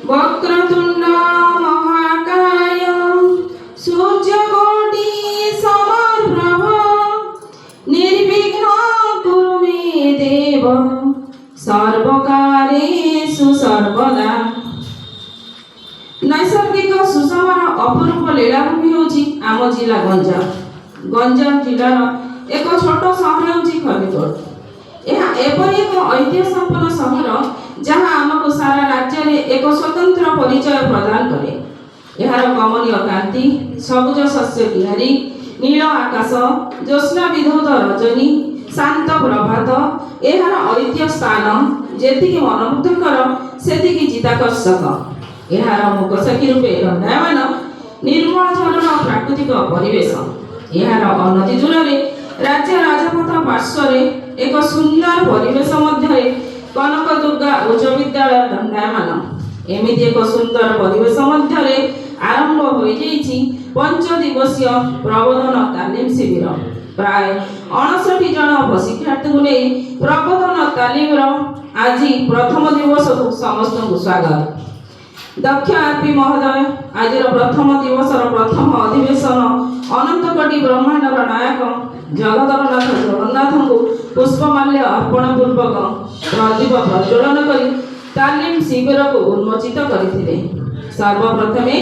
Vakratunda ମହାକାୟ, ସୂର୍ଯ୍ୟକୋଟି ସମପ୍ରଭ, ନିର୍ବିଘ୍ନ କୁରୁ ମେ ଦେବ, ସର୍ବକାର୍ୟେଷୁ ସର୍ବଦା। ନୈସର୍ଗିକ ସୁଷମାର ଅପରୂପ ଲୀଳାଭୂମି ହେଉଛି ଆମ ଜିଲ୍ଲା ଗଞ୍ଜାମ। ଗଞ୍ଜାମ ଜିଲ୍ଲାର ଏକ ଛୋଟ ସହର ହେଉଛି ଖଲିକୋଟ। ଏହା ଏପରି ଏକ ଐତିହ୍ୟ ସମ୍ପନ୍ନ ସହର, ଯାହା ଆମକୁ ସାରା ରାଜ୍ୟରେ ଏକ ସ୍ୱତନ୍ତ୍ର ପରିଚୟ ପ୍ରଦାନ କରେ। ଏହାର କମନୀୟ କାନ୍ତି, ସବୁଜ ଶସ୍ୟ କିଆରୀ, ନୀଳ ଆକାଶ, ଜ୍ୟୋତ୍ସ୍ନା ବିଧୌତ ରଜନୀ, ଶାନ୍ତ ପ୍ରଭାତ, ଏହାର ଐତିହ୍ୟ ସ୍ଥାନ ଯେତିକି ମନୋମୁଗ୍ଧକର, ସେତିକି ଚିତ୍ତାକର୍ଷକ। ଏହାର ମୁଖସାକ୍ଷୀ ରୂପେ ଦଣ୍ଡାୟମାନ ନିର୍ମଳ ଝରଣା, ପ୍ରାକୃତିକ ପରିବେଶ। ଏହାର ଅନତି ଦୂରରେ ରାଜ୍ୟ ରାଜପଥ ପାର୍ଶ୍ୱରେ ଏକ ସୁନ୍ଦର ପରିବେଶ ମଧ୍ୟରେ କନକ ଦୁର୍ଗା ଉଚ୍ଚ ବିଦ୍ୟାଳୟ ଦଣ୍ଡାୟମାନ। ଏମିତି ଏକ ସୁନ୍ଦର ପରିବେଶ ମଧ୍ୟରେ ଆରମ୍ଭ ହୋଇଯାଇଛି ପଞ୍ଚ ଦିବସୀୟ ପ୍ରବୋଧନ ତାଲିମ ଶିବିର। ପ୍ରାୟ 59 ଜଣ ପ୍ରଶିକ୍ଷାର୍ଥୀଙ୍କୁ ନେଇ ପ୍ରବୋଧନ ତାଲିମର ଆଜି ପ୍ରଥମ ଦିବସକୁ ସମସ୍ତଙ୍କୁ ସ୍ୱାଗତ। ଦକ୍ଷ ଆରପି ମହୋଦୟ ଆଜିର ପ୍ରଥମ ଦିବସର ପ୍ରଥମ ଅଧିବେଶନ ଅନନ୍ତ କୋଟି ବ୍ରହ୍ମାଣ୍ଡର ନାୟକ ଜଗତର ନାଥ ଜଗନ୍ନାଥଙ୍କୁ ପୁଷ୍ପମାଲ୍ୟ ଅର୍ପଣ ପୂର୍ବକ ପ୍ରଦୀପ ପ୍ରଜ୍ୱଳନ କରି ତାଲିମ ଶିବିରକୁ ଉନ୍ମୋଚିତ କରିଥିଲେ। ସର୍ବପ୍ରଥମେ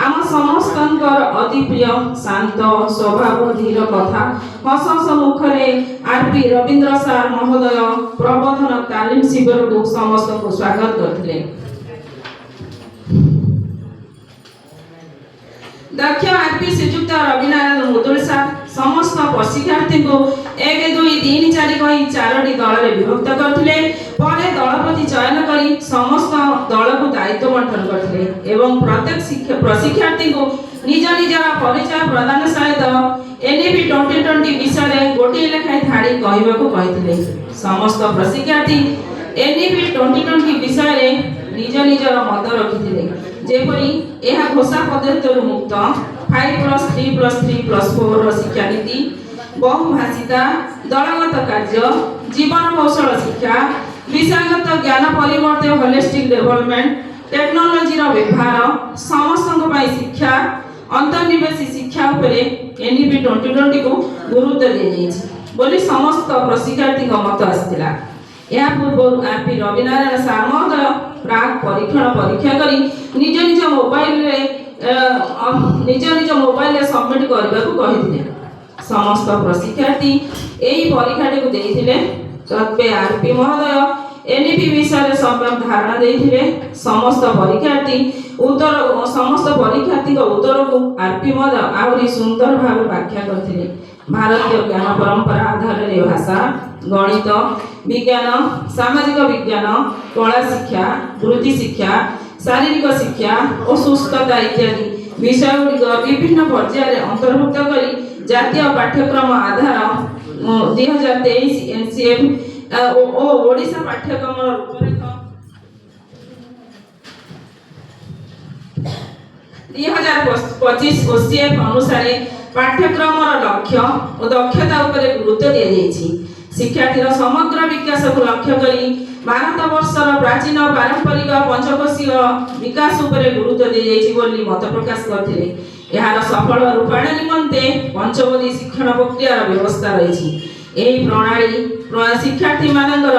ଆମ ସମସ୍ତଙ୍କର ଅତି ପ୍ରିୟ, ଶାନ୍ତ ସ୍ୱଭାବ, ଧୀର କଥା, ହସ ହସ ମୁଖରେ ଆରପି ରବୀନ୍ଦ୍ର ସାର୍ ମହୋଦୟ ପ୍ରବୋଧନ ତାଲିମ ଶିବିରକୁ ସମସ୍ତଙ୍କୁ ସ୍ୱାଗତ କରିଥିଲେ। ଦକ୍ଷ ଆରପି ଶ୍ରୀଯୁକ୍ତ ରବିନାରାୟଣ ମୁଦୁଲି ସାର୍ ସମସ୍ତ ପ୍ରଶିକ୍ଷାର୍ଥୀଙ୍କୁ 1, 2, 3, 4 କହି ଚାରୋଟି ଦଳରେ ବିଭକ୍ତ କରିଥିଲେ। ପରେ ଦଳପତି ଚୟନ କରି ସମସ୍ତ ଦଳକୁ ଦାୟିତ୍ୱ ବଣ୍ଟନ କରିଥିଲେ ଏବଂ ପ୍ରତ୍ୟେକ ପ୍ରଶିକ୍ଷାର୍ଥୀଙ୍କୁ ନିଜ ନିଜର ପରିଚୟ ପ୍ରଦାନ ସହିତ ଏନ୍ଇପି 2020 ବିଷୟରେ ଗୋଟିଏ ଲେଖାଏଁ ଧାଡ଼ି କହିବାକୁ କହିଥିଲେ। ସମସ୍ତ ପ୍ରଶିକ୍ଷାର୍ଥୀ ଏନ୍ଇପି 2020 ବିଷୟରେ ନିଜ ନିଜର ମତ ରଖିଥିଲେ, ଯେପରି ଏହା ଘୋଷା ପଦ୍ଧତିରୁ ମୁକ୍ତ, 5+3+3+4ର ଶିକ୍ଷାନୀତି, ବହୁଭାଷିତା, ଦଳଗତ କାର୍ଯ୍ୟ, ଜୀବନ କୌଶଳ ଶିକ୍ଷା, ବିଷୟଗତ ଜ୍ଞାନ ପରିବର୍ତ୍ତେ ହୋଲିଷ୍ଟିକ୍ ଡେଭଲପମେଣ୍ଟ, ଟେକ୍ନୋଲୋଜିର ବ୍ୟବହାର, ସମସ୍ତଙ୍କ ପାଇଁ ଶିକ୍ଷା, ଅନ୍ତର୍ନିବେଶୀ ଶିକ୍ଷା ଉପରେ ଏନ୍ଇପି 2020କୁ ଗୁରୁତ୍ୱ ଦିଆଯାଇଛି ବୋଲି ସମସ୍ତ ପ୍ରଶିକ୍ଷାର୍ଥୀଙ୍କ ମତ ଆସିଥିଲା। ଏହା ପୂର୍ବରୁ ଆରପି ରବିନାରାୟଣ ସାର୍ ମହୋଦୟ ପ୍ରାକ୍ ପରୀକ୍ଷଣ ପରୀକ୍ଷା କରି ନିଜ ନିଜ ମୋବାଇଲରେ ସବମିଟ୍ କରିବାକୁ କହିଥିଲେ। ସମସ୍ତ ପ୍ରଶିକ୍ଷାର୍ଥୀ ଏହି ପରୀକ୍ଷାଟିକୁ ଦେଇଥିଲେ। ତତ୍ପରେ ଆରପି ମହୋଦୟ ଏନ୍ଇପି ବିଷୟରେ ସମ୍ୟକ ଧାରଣା ଦେଇଥିଲେ। ସମସ୍ତ ପରୀକ୍ଷାର୍ଥୀଙ୍କ ଉତ୍ତରକୁ ଆରପି ମହୋଦୟ ଆହୁରି ସୁନ୍ଦର ଭାବେ ବ୍ୟାଖ୍ୟା କରିଥିଲେ। ଭାରତୀୟ ଜ୍ଞାନ ପରମ୍ପରା ଆଧାରରେ ଭାଷା, ଗଣିତ, ବିଜ୍ଞାନ, ସାମାଜିକ ବିଜ୍ଞାନ, କଳା ଶିକ୍ଷା, ବୃତ୍ତି ଶିକ୍ଷା, ଶାରୀରିକ ଶିକ୍ଷା ଓ ସୁସ୍ଥତା ଇତ୍ୟାଦି ବିଷୟଗୁଡ଼ିକ ବିଭିନ୍ନ ପର୍ଯ୍ୟାୟରେ ଅନ୍ତର୍ଭୁକ୍ତ କରି ଜାତୀୟ ପାଠ୍ୟକ୍ରମ ଆଧାର 2023 ଏନ୍ସିଏଫ୍ ଓ ଓଡ଼ିଶା ପାଠ୍ୟକ୍ରମର ରୂପରେଖ 2025 ଓସିଏଫ୍ ଅନୁସାରେ ପାଠ୍ୟକ୍ରମର ଲକ୍ଷ୍ୟ ଓ ଦକ୍ଷତା ଉପରେ ଗୁରୁତ୍ୱ ଦିଆଯାଇଛି। ଶିକ୍ଷାର୍ଥୀର ସମଗ୍ର ବିକାଶକୁ ଲକ୍ଷ୍ୟ କରି ଭାରତ ବର୍ଷର ପ୍ରାଚୀନ ପାରମ୍ପରିକ ପଞ୍ଚକୋଶୀୟ ବିକାଶ ଉପରେ ଗୁରୁତ୍ୱ ଦିଆଯାଇଛି ବୋଲି ମତ ପ୍ରକାଶ କରିଥିଲେ। ଏହାର ସଫଳ ରୂପାୟନ ନିମନ୍ତେ ପଞ୍ଚବଦୀ ଶିକ୍ଷଣ ପ୍ରକ୍ରିୟାର ବ୍ୟବସ୍ଥା ରହିଛି। ଏହି ପ୍ରଣାଳୀ ଶିକ୍ଷାର୍ଥୀମାନଙ୍କର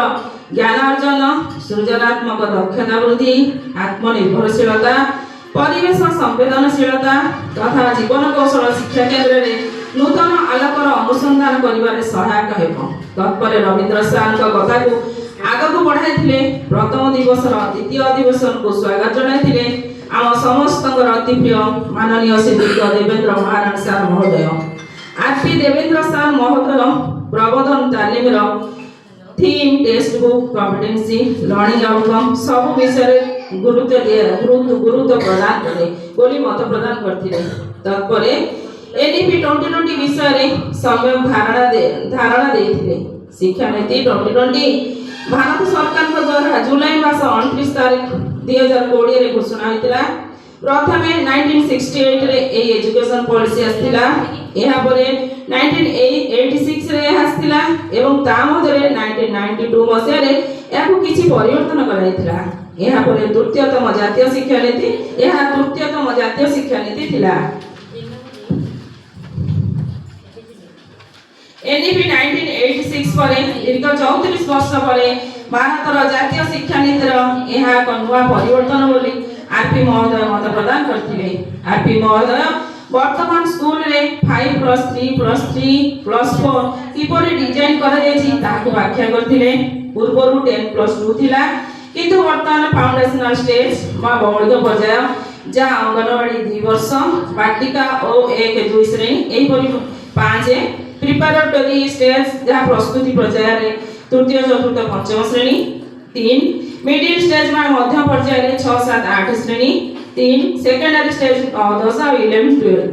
ଜ୍ଞାନ ଅର୍ଜନ, ସୃଜନାତ୍ମକ ଦକ୍ଷତା ବୃଦ୍ଧି, ଆତ୍ମନିର୍ଭରଶୀଳତା, ପରିବେଶ ସମ୍ବେଦନଶୀଳତା ତଥା ଜୀବନ କୌଶଳ ଶିକ୍ଷା କେନ୍ଦ୍ରରେ ନୂତନ ଆଲୋକର ଅନୁସନ୍ଧାନ କରିବାରେ ସହାୟକ ହେବ। ତତ୍ପରେ ରବୀନ୍ଦ୍ର ସାର୍ଙ୍କ କଥାକୁ ଆଗକୁ ବଢ଼ାଇଥିଲେ। ପ୍ରଥମ ଦିବସର ଦ୍ୱିତୀୟ ଅଧିବେଶନକୁ ସ୍ୱାଗତ ଜଣାଇଥିଲେ ଆମ ସମସ୍ତଙ୍କର ଅତି ପ୍ରିୟ ମାନନୀୟ ଶ୍ରୀଯୁକ୍ତ ଦେବେନ୍ଦ୍ର ମହାରାଣ ସାର୍ ମହୋଦୟ। ଆରପି ଦେବେନ୍ଦ୍ର ସାର୍ ମହୋଦୟ ପ୍ରବୋଧନ ତାଲିମର theme, text book, competency, learning outcome ସବୁ ବିଷୟରେ ଗୁରୁତ୍ୱ ପ୍ରଦାନ କଲେ ବୋଲି ମତ ପ୍ରଦାନ କରିଥିଲେ। ତତ୍ପରେ ଏନ୍ଇପି 2020 ବିଷୟରେ ସମ୍ୟକ ଧାରଣା ଦେଇଥିଲେ। ଶିକ୍ଷାନୀତି 2020 ଭାରତ ସରକାରଙ୍କ ଦ୍ୱାରା ଜୁଲାଇ ମାସ 29 ତାରିଖ 2020ରେ ଘୋଷଣା ହୋଇଥିଲା। ପ୍ରଥମେ 1968ରେ ଏହି ଏଜୁକେସନ ପଲିସି ଆସିଥିଲା। ଏହାପରେ 1986ରେ ଏହା ଆସିଥିଲା ଏବଂ ତା ମଧ୍ୟରେ 1992 ମସିହାରେ ଏହାକୁ କିଛି ପରିବର୍ତ୍ତନ କରାଯାଇଥିଲା। ଏହାପରେ ତୃତୀୟତମ ଜାତୀୟ ଶିକ୍ଷାନୀତି, ଏହା ତୃତୀୟତମ ଜାତୀୟ ଶିକ୍ଷାନୀତି ଥିଲା। ଏନ୍ଇପି 1986 ପରେ ଦୀର୍ଘ 34 ବର୍ଷ ପରେ ଭାରତର ଜାତୀୟ ଶିକ୍ଷାନୀତିର ଏହା ଏକ ନୂଆ ପରିବର୍ତ୍ତନ ବୋଲି ଆରପି ମହୋଦୟ ମତ ପ୍ରଦାନ କରିଥିଲେ। ଆରପି ମହୋଦୟ ବର୍ତ୍ତମାନ ସ୍କୁଲରେ 5+3+3+4 କିପରି ଡିଜାଇନ କରାଯାଇଛି, ତାହାକୁ ବ୍ୟାଖ୍ୟା କରିଥିଲେ। ପୂର୍ବରୁ 10+2 ଥିଲା, କିନ୍ତୁ ବର୍ତ୍ତମାନ ଫାଉଣ୍ଡେସନାଲ ଷ୍ଟେଜ ବା ମୌଳିକ ପର୍ଯ୍ୟାୟ, ଯାହା ଅଙ୍ଗନବାଡ଼ି 2 ବର୍ଷ, ବାଟିକା ଓ 1-2 ଶ୍ରେଣୀ, ଏହିପରି 5, ପ୍ରିପାରେଟରୀ ଷ୍ଟେଜ, ଯାହା ପ୍ରସ୍ତୁତି ପର୍ଯ୍ୟାୟରେ ତୃତୀୟ, ଚତୁର୍ଥ, ପଞ୍ଚମ ଶ୍ରେଣୀ 3, ମିଡିଲ ଷ୍ଟେଜ ବା ମଧ୍ୟ ପର୍ଯ୍ୟାୟରେ 6, 7, 8 ଶ୍ରେଣୀ 3, ସେକେଣ୍ଡାରୀ ଷ୍ଟେଜ 9, 10 ଆଉ 11, 12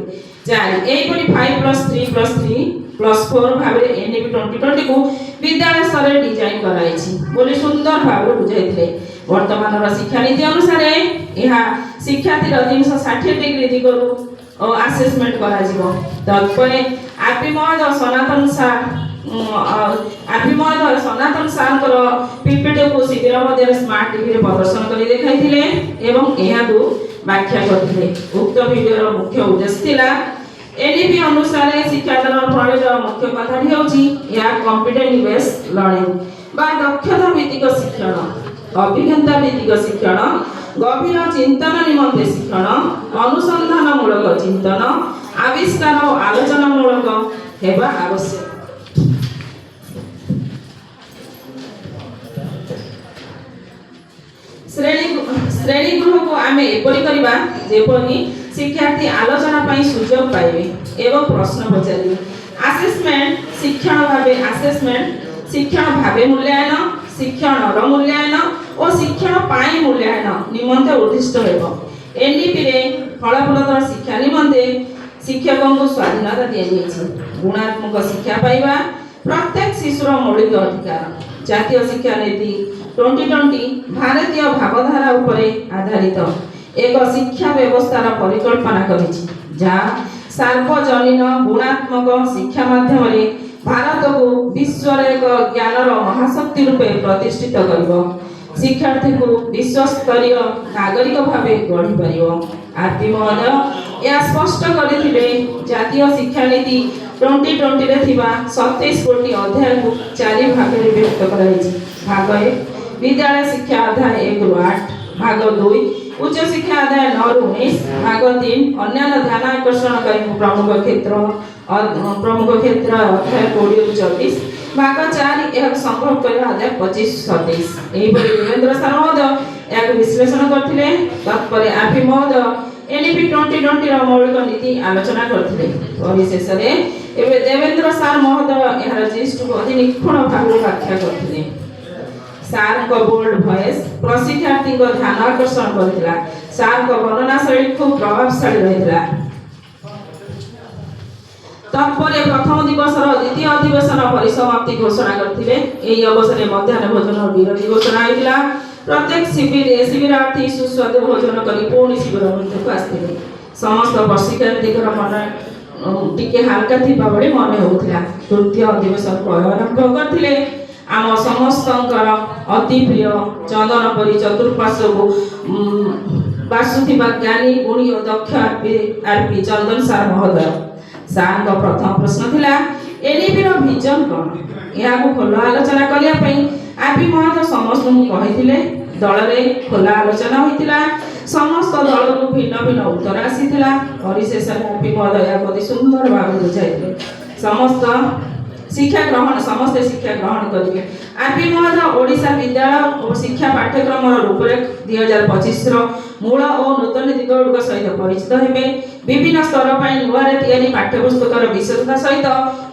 4, ଏହିପରି 5+3+3+4 ଭାବରେ ଏନ୍ଇପି 2020କୁ ବିଦ୍ୟାଳୟ ସ୍ତରରେ ଡିଜାଇନ କରାଯାଇଛି ବୋଲି ସୁନ୍ଦର ଭାବରେ ବୁଝାଇଥିଲେ। ବର୍ତ୍ତମାନର ଶିକ୍ଷାନୀତି ଅନୁସାରେ ଏହା ଶିକ୍ଷାର୍ଥୀର 360 ଡିଗ୍ରୀ ଦିଗରୁ ଆସେସମେଣ୍ଟ କରାଯିବ। ତତ୍ପରେ ଆରପି ମହୋଦୟ ସନାତନ ସାର୍ଙ୍କର ପିପିଟିକୁ ଶିବିର ମଧ୍ୟରେ ସ୍ମାର୍ଟ ଟିଭିରେ ପ୍ରଦର୍ଶନ କରି ଦେଖାଇଥିଲେ ଏବଂ ଏହାକୁ ବ୍ୟାଖ୍ୟା କରିଥିଲେ। ଉକ୍ତ ଭିଡ଼ିଓର ମୁଖ୍ୟ ଉଦ୍ଦେଶ୍ୟ ଥିଲା, ଏନ୍ଇପି ଅନୁସାରେ ଶିକ୍ଷାଦାନ ପ୍ରଣାଳୀର ମୁଖ୍ୟ କଥାଟି ହେଉଛି, ଏହା କମ୍ପିଟେଣ୍ଟ ବେସ୍ ଲର୍ଣ୍ଣିଂ ବା ଦକ୍ଷତା ଭିତ୍ତିକ ଶିକ୍ଷଣ, ଅଭିଜ୍ଞତା ଭିତ୍ତିକ ଶିକ୍ଷଣ, ଗଭୀର ଚିନ୍ତନ ନିମନ୍ତେ ଶିକ୍ଷଣ, ଅନୁସନ୍ଧାନମୂଳକ ଚିନ୍ତନ, ଆବିଷ୍କାର ଓ ଆଲୋଚନାମୂଳକ ହେବା ଆବଶ୍ୟକ। ଶ୍ରେଣୀ ଗୃହକୁ ଆମେ ଏପରି କରିବା, ଯେପରି ଶିକ୍ଷାର୍ଥୀ ଆଲୋଚନା ପାଇଁ ସୁଯୋଗ ପାଇବେ ଏବଂ ପ୍ରଶ୍ନ ପଚାରିବେ। ଆସେସମେଣ୍ଟ ଶିକ୍ଷଣ ଭାବେ ଆସେସମେଣ୍ଟ ଶିକ୍ଷଣ ଭାବେ ମୂଲ୍ୟାୟନ, ଶିକ୍ଷଣର ମୂଲ୍ୟାୟନ ଓ ଶିକ୍ଷଣ ପାଇଁ ମୂଲ୍ୟାୟନ ନିମନ୍ତେ ଉଦ୍ଦିଷ୍ଟ ହେବ। ଏନ୍ଇପିରେ ଫଳପ୍ରଦ ଶିକ୍ଷା ନିମନ୍ତେ ଶିକ୍ଷକଙ୍କୁ ସ୍ୱାଧୀନତା ଦିଆଯାଇଛି। ଗୁଣାତ୍ମକ ଶିକ୍ଷା ପାଇବା ପ୍ରତ୍ୟେକ ଶିଶୁର ମୌଳିକ ଅଧିକାର। ଜାତୀୟ ଶିକ୍ଷା ନୀତି 2020 ଭାରତୀୟ ଭାବଧାରା ଉପରେ ଆଧାରିତ ଏକ ଶିକ୍ଷା ବ୍ୟବସ୍ଥାର ପରିକଳ୍ପନା କରିଛି, ଯାହା ସାର୍ବଜନୀନ ଗୁଣାତ୍ମକ ଶିକ୍ଷା ମାଧ୍ୟମରେ ଭାରତକୁ ବିଶ୍ୱର ଏକ ଜ୍ଞାନର ମହାଶକ୍ତି ରୂପେ ପ୍ରତିଷ୍ଠିତ କରିବ, ଶିକ୍ଷାର୍ଥୀଙ୍କୁ ବିଶ୍ୱସ୍ତରୀୟ ନାଗରିକ ଭାବେ ଗଢ଼ିପାରିବ। ଆରପି ମହୋଦୟ ଏହା ସ୍ପଷ୍ଟ କରିଥିଲେ, ଜାତୀୟ ଶିକ୍ଷାନୀତି 2020ରେ ଥିବା 27 ଗୋଟି ଅଧ୍ୟାୟକୁ ଚାରି ଭାଗରେ ବିଭକ୍ତ କରାଯାଇଛି। ଭାଗ 1, ବିଦ୍ୟାଳୟ ଶିକ୍ଷା, ଅଧ୍ୟାୟ 1ରୁ 8। ଭାଗ 2, ଉଚ୍ଚ ଶିକ୍ଷା, ଅଧ୍ୟାୟ 9ରୁ 19। ଭାଗ 3, ଅନ୍ୟାନ୍ୟ ଧ୍ୟାନ ଆକର୍ଷଣକାରୀ ପ୍ରମୁଖ କ୍ଷେତ୍ର, ଅଧ୍ୟାୟ 20ରୁ 24। ଭାଗ 4, ଏହାକୁ ସମ୍ଭବ କରିବା, ଅଧ୍ୟାୟ 25-27। ଏହିପରି ଦେବେନ୍ଦ୍ର ସାର୍ ମହୋଦୟ ଏହାକୁ ବିଶ୍ଳେଷଣ କରିଥିଲେ। ତତ୍ପରେ ଆରପି ମହୋଦୟ ଏନ୍ଇପି 2020ର ମୌଳିକ ନୀତି ଆଲୋଚନା କରିଥିଲେ। ପରିଶେଷରେ ଏବେ ଦେବେନ୍ଦ୍ର ସାର୍ ମହୋଦୟ ଏହାର ଜିଷ୍ଟକୁ ଅତି ନିଖୁଣ ଭାବରେ ବ୍ୟାଖ୍ୟା କରିଥିଲେ। ସାର୍ଙ୍କ ବୋଲ୍ଡ ଭଏସ୍ ପ୍ରଶିକ୍ଷାର୍ଥୀଙ୍କ ଧ୍ୟାନ ଆକର୍ଷଣ କରିଥିଲା। ସାର୍ଙ୍କ ବର୍ଣ୍ଣନା ଶୈଳୀ ଖୁବ୍ ପ୍ରଭାବଶାଳୀ ରହିଥିଲା। ତତ୍ପରେ ପ୍ରଥମ ଦିବସର ଦ୍ୱିତୀୟ ଅଧିବେଶନ ପରିସମାପ୍ତି ଘୋଷଣା କରିଥିଲେ। ଏହି ଅବସରରେ ମଧ୍ୟାହ୍ନ ଭୋଜନ ବିରତି ଘୋଷଣା ହୋଇଥିଲା। ପ୍ରତ୍ୟେକ ଶିବିରାର୍ଥୀ ସୁସ୍ୱାଦୁ ଭୋଜନ କରି ପୁଣି ଶିବିର ମଧ୍ୟକୁ ଆସିଥିଲେ। ସମସ୍ତ ପ୍ରଶିକ୍ଷାର୍ଥୀଙ୍କର ମନ ଟିକେ ହାଲକା ଥିବା ଭଳି ମନେ ହେଉଥିଲା। ତୃତୀୟ ଅଧିବେଶନକୁ ଆରମ୍ଭ କରିଥିଲେ ଆମ ସମସ୍ତଙ୍କର ଅତି ପ୍ରିୟ, ଚନ୍ଦନ ପରି ଚତୁଃପାର୍ଶ୍ୱକୁ ବାସୁଥିବା ଜ୍ଞାନୀ, ଗୁଣୀ ଓ ଦକ୍ଷ ଆରପି ଚନ୍ଦନ ସାର୍ ମହୋଦୟ। ସାର୍ଙ୍କ ପ୍ରଥମ ପ୍ରଶ୍ନ ଥିଲା, ଏନ୍ଇପିର ଭିଜନ କ'ଣ? ଏହାକୁ ଖୋଲା ଆଲୋଚନା କରିବା ପାଇଁ ଆରପି ମହୋଦୟ ସମସ୍ତଙ୍କୁ କହିଥିଲେ। ଦଳରେ ଖୋଲା ଆଲୋଚନା ହୋଇଥିଲା। ସମସ୍ତ ଦଳରୁ ଭିନ୍ନ ଭିନ୍ନ ଉତ୍ତର ଆସିଥିଲା। ପରିଶେଷରେ ଆରପି ମହୋଦୟ ଏହାକୁ ଅତି ସୁନ୍ଦର ଭାବେ ବୁଝାଇଥିଲେ। ସମସ୍ତେ ଶିକ୍ଷା ଗ୍ରହଣ କରିବେ। ଆରପି ମହୋଦୟ ଓଡ଼ିଶା ବିଦ୍ୟାଳୟ ଓ ଶିକ୍ଷା ପାଠ୍ୟକ୍ରମର ରୂପରେଖ 2025ର ମୂଳ ଓ ନୂତନ ଦିଗ ଗୁଡ଼ିକ ସହିତ ପରିଚିତ ହେବେ। ବିଭିନ୍ନ ସ୍ତର ପାଇଁ ନୂଆରେ ତିଆରି ପାଠ୍ୟପୁସ୍ତକର ବିଶେଷତା ସହିତ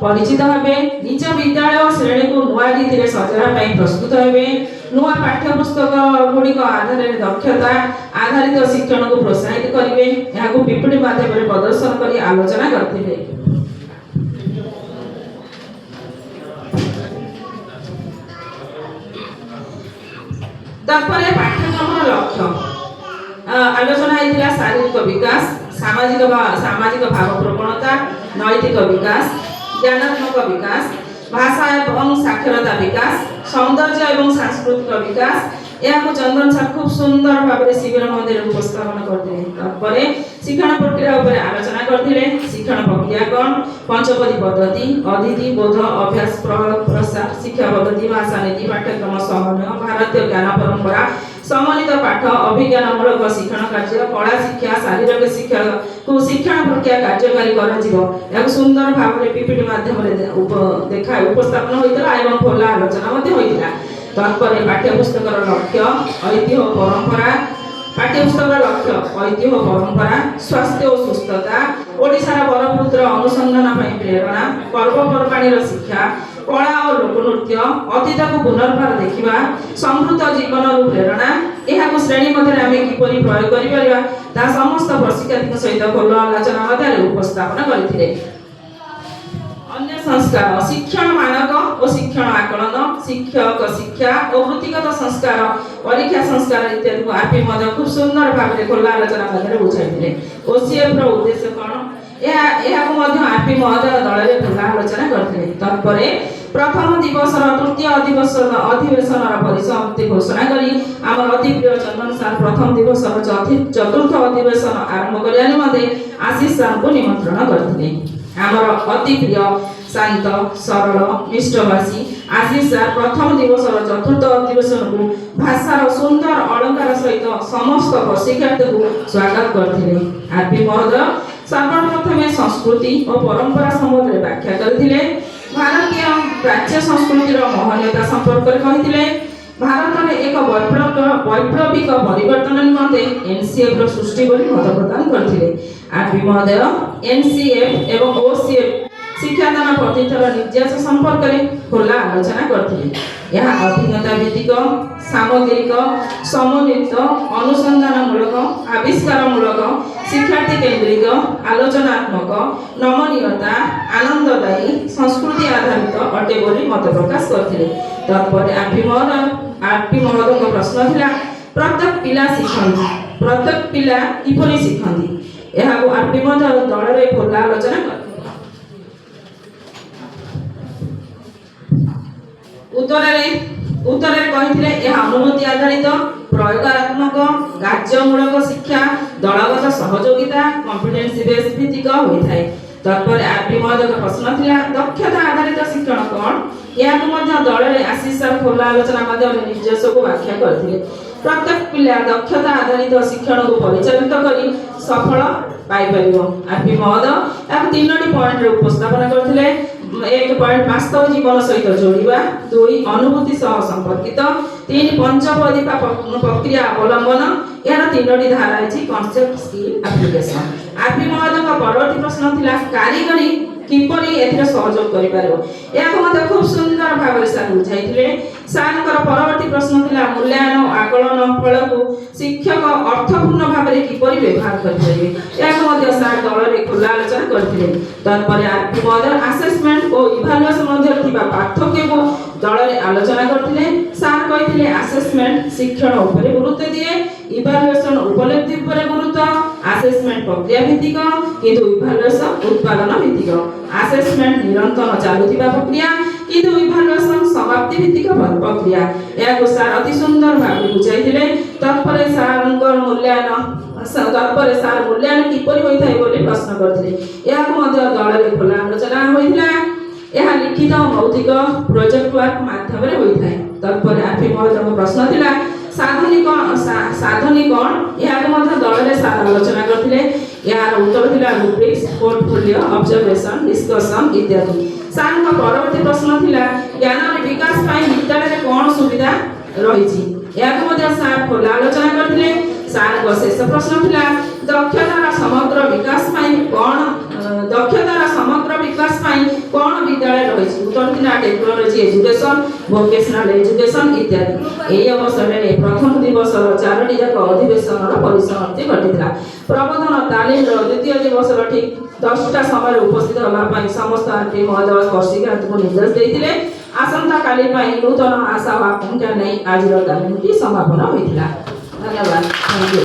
ପରିଚିତ ହେବେ। ନିଜ ବିଦ୍ୟାଳୟ ଶ୍ରେଣୀକୁ ନୂଆ ରୀତିରେ ସଜାଇବା ପାଇଁ ପ୍ରସ୍ତୁତ ହେବେ। ନୂଆ ପାଠ୍ୟପୁସ୍ତକ ଗୁଡ଼ିକ ଆଧାରରେ ଦକ୍ଷତା ଆଧାରିତ ଶିକ୍ଷଣକୁ ପ୍ରୋତ୍ସାହିତ କରିବେ। ଏହାକୁ ପିପିଟି ମାଧ୍ୟମରେ ପ୍ରଦର୍ଶନ କରି ଆଲୋଚନା କରିଥିଲେ। ତାପରେ ପାଠ୍ୟକ୍ରମର ଲକ୍ଷ୍ୟ ଆଲୋଚନା ହେଇଥିଲା। ଶାରୀରିକ ବିକାଶ, ସାମାଜିକ ବା ସାମାଜିକ ଭାବ ପ୍ରବଣତା, ନୈତିକ ବିକାଶ, ଜ୍ଞାନାତ୍ମକ ବିକାଶ, ଭାଷା ଏବଂ ସାକ୍ଷରତା ବିକାଶ। ସୌନ୍ଦର୍ଯ୍ୟ ଏବଂ ସାଂସ୍କୃତିକ ବିକାଶ, ଏହାକୁ ଚନ୍ଦନ ସାର୍ ଖୁବ୍ ସୁନ୍ଦର ଭାବରେ ଶିବିର ମଧ୍ୟରେ ଉପସ୍ଥାପନ କରିଥିଲେ। ତାପରେ ଶିକ୍ଷଣ ପ୍ରକ୍ରିୟା ଉପରେ ଆଲୋଚନା କରିଥିଲେ। ଶିକ୍ଷଣ ପ୍ରକ୍ରିୟା କ'ଣ, ପଞ୍ଚପଦୀ ପଦ୍ଧତି, ଅଦିତି, ବୋଧ, ଅଭ୍ୟାସ, ପ୍ରୟୋଗ, ପ୍ରସାର, ଶିକ୍ଷା ପଦ୍ଧତି, ଭାଷାନୀତି, ପାଠ୍ୟକ୍ରମ ସମନ୍ୱୟ, ଭାରତୀୟ ଜ୍ଞାନ ପରମ୍ପରା, ସମନ୍ୱିତ ପାଠ, ଅଭିଜ୍ଞାନମୂଳକ ଶିକ୍ଷଣ କାର୍ଯ୍ୟ, କଳା ଶିକ୍ଷା, ଶାରୀରିକ ଶିକ୍ଷାକୁ ଶିକ୍ଷଣ ପ୍ରକ୍ରିୟା କାର୍ଯ୍ୟକାରୀ କରାଯିବ। ଏହାକୁ ସୁନ୍ଦର ଭାବରେ ପିପିଟି ମାଧ୍ୟମରେ ଦେଖା ଉପସ୍ଥାପନ ହୋଇଥିଲା ଏବଂ ଖୋଲା ଆଲୋଚନା ମଧ୍ୟ ହୋଇଥିଲା। ତାପରେ ପାଠ୍ୟପୁସ୍ତକର ଲକ୍ଷ୍ୟ, ଐତିହ୍ୟ ଓ ପରମ୍ପରା, ପାଠ୍ୟପୁସ୍ତକର ଲକ୍ଷ୍ୟ, ଐତିହ୍ୟ ଓ ପରମ୍ପରା, ସ୍ୱାସ୍ଥ୍ୟ ଓ ସୁସ୍ଥତା, ଓଡ଼ିଶାର ବରପୁତ୍ର ଅନୁସନ୍ଧାନ ପାଇଁ ପ୍ରେରଣା, ପର୍ବପର୍ବାଣୀର ଶିକ୍ଷା, କଳା ଓ ଲୋକନୃତ୍ୟ, ଅତୀତକୁ ପୁନର୍ବାର ଦେଖିବା, ସମୃଦ୍ଧ ଜୀବନରୁ ପ୍ରେରଣା, ଏହାକୁ ଶ୍ରେଣୀ ମଧ୍ୟରେ ଆମେ କିପରି ପ୍ରୟୋଗ କରିପାରିବା, ତାହା ସମସ୍ତ ପ୍ରଶିକ୍ଷାର୍ଥୀଙ୍କ ସହିତ ଖୋଲା ଆଲୋଚନା ମଧ୍ୟରେ ଉପସ୍ଥାପନ କରିଥିଲେ। ଅନ୍ୟ ସଂସ୍କାର, ଶିକ୍ଷଣ ମାନକ ଓ ଶିକ୍ଷଣ ଆକଳନ, ଶିକ୍ଷକ ଶିକ୍ଷା ଓ ବୃତ୍ତିଗତ ସଂସ୍କାର, ପରୀକ୍ଷା ସଂସ୍କାର ଇତ୍ୟାଦିକୁ ଆରପି ମଧ୍ୟ ଖୁବ୍ ସୁନ୍ଦର ଭାବରେ ଖୋଲା ଆଲୋଚନା ମଧ୍ୟରେ ବୁଝାଇଥିଲେ। ଓସିଏଫ୍ ର ଉଦ୍ଦେଶ୍ୟ କ'ଣ, ଏହାକୁ ମଧ୍ୟ ଆରପି ମହୋଦୟ ଦଳରେ ଖୋଲା ଆଲୋଚନା କରିଥିଲେ। ତତ୍ପରେ ପ୍ରଥମ ଦିବସର ତୃତୀୟ ଅଧିବେଶନର ପରିସମାପ୍ତି ଘୋଷଣା କରି ଆମର ଅତି ପ୍ରିୟ ଚନ୍ଦନ ସାର୍ ପ୍ରଥମ ଦିବସର ଚତୁର୍ଥ ଅଧିବେଶନ ଆରମ୍ଭ କରିବା ନିମନ୍ତେ ଆଶିଷ ସାର୍ଙ୍କୁ ନିମନ୍ତ୍ରଣ କରିଥିଲେ। ଆମର ଅତି ପ୍ରିୟ, ଶାନ୍ତ, ସରଳ, ମିଷ୍ଟଭାଷୀ ଆଶିଷ ସାର୍ ପ୍ରଥମ ଦିବସର ଚତୁର୍ଥ ଅଧିବେଶନକୁ ଭାଷାର ସୁନ୍ଦର ଅଳଙ୍କାର ସହିତ ସମସ୍ତ ପ୍ରଶିକ୍ଷାର୍ଥୀଙ୍କୁ ସ୍ୱାଗତ କରିଥିଲେ। ଆରପି ମହୋଦୟ ସର୍ବପ୍ରଥମେ ସଂସ୍କୃତି ଓ ପରମ୍ପରା ସମ୍ବନ୍ଧରେ ବ୍ୟାଖ୍ୟା କରିଥିଲେ। ଭାରତୀୟ ପ୍ରାଚ୍ୟ ସଂସ୍କୃତିର ମହନୀୟତା ସମ୍ପର୍କରେ କହିଥିଲେ। ଭାରତରେ ଏକ ବୈପ୍ଳବିକ ପରିବର୍ତ୍ତନ ନିମନ୍ତେ ଏନସିଏଫ୍ ର ସୃଷ୍ଟି ବୋଲି ମତ ପ୍ରଦାନ କରିଥିଲେ। ଆରପି ମହୋଦୟ ଏନସିଏଫ୍ ଏବଂ ଓସିଏଫ୍ ଶିକ୍ଷାଦାନ ପଦ୍ଧତିର ନିର୍ଯାସ ସମ୍ପର୍କରେ ଖୋଲା ଆଲୋଚନା କରିଥିଲେ। ଏହା ଅଭିଜ୍ଞତା ଭିତ୍ତିକ, ସାମଗ୍ରିକ, ସମନ୍ୱିତ, ଅନୁସନ୍ଧାନମୂଳକ, ଆବିଷ୍କାରମୂଳକ, ଶିକ୍ଷାର୍ଥୀ କେନ୍ଦ୍ରିକ, ଆଲୋଚନାତ୍ମକ, ନମନୀୟତା, ଆନନ୍ଦଦାୟୀ, ସଂସ୍କୃତି ଆଧାରିତ ଅଟେ ବୋଲି ମତ ପ୍ରକାଶ କରିଥିଲେ। ତତ୍ପରେ ଆରପି ମହୋଦୟଙ୍କ ପ୍ରଶ୍ନ ଥିଲା, ପ୍ରତ୍ୟେକ ପିଲା ଶିଖନ୍ତି, ପ୍ରତ୍ୟେକ ପିଲା କିପରି ଶିଖନ୍ତି? ଏହାକୁ ଆରପି ମହୋଦୟ ଦଳରେ ଖୋଲା ଆଲୋଚନା କରିଥିଲେ। ଉତ୍ତରରେ କହିଥିଲେ, ଏହା ଅନୁଭୂତି ଆଧାରିତ, ପ୍ରୟୋଗାତ୍ମକ, କାର୍ଯ୍ୟମୂଳକ ଶିକ୍ଷା, ଦଳଗତ ସହଯୋଗିତା, କମ୍ପିଟେନ୍ସି ବେସ୍ ଭିତ୍ତିକ ହୋଇଥାଏ। ତତ୍ପରେ ଆରପି ମହୋଦୟଙ୍କ ପ୍ରଶ୍ନ ଥିଲା, ଦକ୍ଷତା ଆଧାରିତ ଶିକ୍ଷଣ କ'ଣ? ଏହାକୁ ମଧ୍ୟ ଦଳରେ ଆଶିଷ ସାର୍ ଖୋଲା ଆଲୋଚନା ମାଧ୍ୟମରେ ନିଜସ୍ୱକୁ ବ୍ୟାଖ୍ୟା କରିଥିଲେ। ପ୍ରତ୍ୟେକ ପିଲା ଦକ୍ଷତା ଆଧାରିତ ଶିକ୍ଷଣକୁ ପରିଚାଳିତ କରି ସଫଳ ପାଇପାରିବ। ଆରପି ମହୋଦୟ ଏହାକୁ ତିନୋଟି ପଏଣ୍ଟରେ ଉପସ୍ଥାପନା କରିଥିଲେ। ଏକ ପଏଣ୍ଟ, ବାସ୍ତବ ଜୀବନ ସହିତ ଯୋଡ଼ିବା। ଦୁଇ, ଅନୁଭୂତି ସହ ସମ୍ପର୍କିତ। ତିନି, ପଞ୍ଚପଦୀ ବା ପ୍ରକ୍ରିୟା ଅବଲମ୍ବନ। ଏହାର ତିନୋଟି ଧାରା ଅଛି, କନସେପ୍ଟ, ସ୍କିଲ୍, ଆପ୍ଲିକେସନ। ଆରପି ମହୋଦୟଙ୍କ ପରବର୍ତ୍ତୀ ପ୍ରଶ୍ନ ଥିଲା, କାରିଗରୀ କିପରି ଏଥିରେ ସହଯୋଗ କରିପାରିବ? ଏହାକୁ ମଧ୍ୟ ଖୁବ୍ ସୁନ୍ଦର ଭାବରେ ସାର୍ ବୁଝାଇଥିଲେ। ସାର୍ଙ୍କର ପରବର୍ତ୍ତୀ ପ୍ରଶ୍ନ ଥିଲା, ମୂଲ୍ୟାୟନ ଓ ଆକଳନ ଫଳକୁ ଶିକ୍ଷକ ଅର୍ଥପୂର୍ଣ୍ଣ ଭାବରେ କିପରି ବ୍ୟବହାର କରିପାରିବେ? ଏହାକୁ ମଧ୍ୟ ସାର୍ ଦଳରେ ଖୋଲା ଆଲୋଚନା କରିଥିଲେ। ତତ୍ପରେ ଆରପି ମହୋଦୟ ଆସେସମେଣ୍ଟ ଓ ଇଭାଲୁଏସନ ମଧ୍ୟରେ ଥିବା ପାର୍ଥକ୍ୟକୁ ଦଳରେ ଆଲୋଚନା କରିଥିଲେ। ସାର୍ କହିଥିଲେ, ଆସେସମେଣ୍ଟ ଶିକ୍ଷଣ ଉପରେ ଗୁରୁତ୍ୱ ଦିଏ, ଇଭାଲୁଏସନ ଉପଲବ୍ଧି ଉପରେ ଗୁରୁତ୍ୱ। ଆସେସମେଣ୍ଟ ପ୍ରକ୍ରିୟା ଭିତ୍ତିକ, କିନ୍ତୁ ଇଭାଲୁଏସନ ଉତ୍ପାଦନ ଭିତ୍ତିକ। ଆସେସମେଣ୍ଟ ନିରନ୍ତର ଚାଲୁଥିବା ପ୍ରକ୍ରିୟା, କିନ୍ତୁ ଇଭାଲୁଏସନ ସମାପ୍ତି ଭିତ୍ତିକ ପ୍ରକ୍ରିୟା। ଏହାକୁ ସାର୍ ଅତି ସୁନ୍ଦର ଭାବରେ ବୁଝାଇଥିଲେ। ତତ୍ପରେ ସାର୍ ମୂଲ୍ୟାୟନ କିପରି ହୋଇଥାଏ ବୋଲି ପ୍ରଶ୍ନ କରିଥିଲେ। ଏହାକୁ ମଧ୍ୟ ଦଳରେ ଖୋଲା ଆଲୋଚନା ହୋଇଥିଲା। ଏହା ଲିଖିତ, ମୌଖିକ, ପ୍ରୋଜେକ୍ଟ ୱାର୍କ ମାଧ୍ୟମରେ ହୋଇଥାଏ। ତତ୍ପରେ ଆରପି ମହୋଦୟଙ୍କ ପ୍ରଶ୍ନ ଥିଲା, ସାଧନୀ କ'ଣ? ଏହାକୁ ମଧ୍ୟ ଦଳରେ ସାର୍ ଆଲୋଚନା କରିଥିଲେ। ଏହାର ଉତ୍ତର ଥିଲା ରୁବ୍ରିକ୍ସ, ପୋର୍ଟଫୋଲିଓ, ଅବଜରଭେସନ, ଡିସ୍କସନ ଇତ୍ୟାଦି। ସାର୍ଙ୍କ ପରବର୍ତ୍ତୀ ପ୍ରଶ୍ନ ଥିଲା, ଜ୍ଞାନର ବିକାଶ ପାଇଁ ବିଦ୍ୟାଳୟରେ କ'ଣ ସୁବିଧା ରହିଛି? ଏହାକୁ ମଧ୍ୟ ସାର୍ ଖୋଲା ଆଲୋଚନା କରିଥିଲେ। ସାର୍ଙ୍କ ଶେଷ ପ୍ରଶ୍ନ ଥିଲା, ଦକ୍ଷତାର ସମଗ୍ର ବିକାଶ ପାଇଁ କ'ଣ ବିଦ୍ୟାଳୟ ରହିଛି? ଉତ୍ତର ଥିଲା ଟେକ୍ନୋଲୋଜି ଏଜୁକେସନ, ଭୋକେସନାଲ ଏଜୁକେସନ ଇତ୍ୟାଦି। ଏହି ଅବସରରେ ପ୍ରଥମ ଦିବସର ଚାରୋଟି ଯାକ ଅଧିବେଶନର ପରିସମାପ୍ତି ଘଟିଥିଲା। ପ୍ରବୋଧନ ତାଲିମର ଦ୍ୱିତୀୟ ଦିବସର ଠିକ୍ 10ଟା ସମୟରେ ଉପସ୍ଥିତ ହେବା ପାଇଁ ସମସ୍ତ ଆରପି ମହୋଦୟ ପ୍ରଶିକ୍ଷାର୍ଥୀଙ୍କୁ ନିର୍ଦ୍ଦେଶ ଦେଇଥିଲେ। ଆସନ୍ତାକାଲି ପାଇଁ ନୂତନ ଆଶା ଓ ଆକାଂକ୍ଷା ନେଇ ଆଜିର ତାଲିମଟି ସମାପନ ହୋଇଥିଲା। ଧନ୍ୟବାଦ, thank you.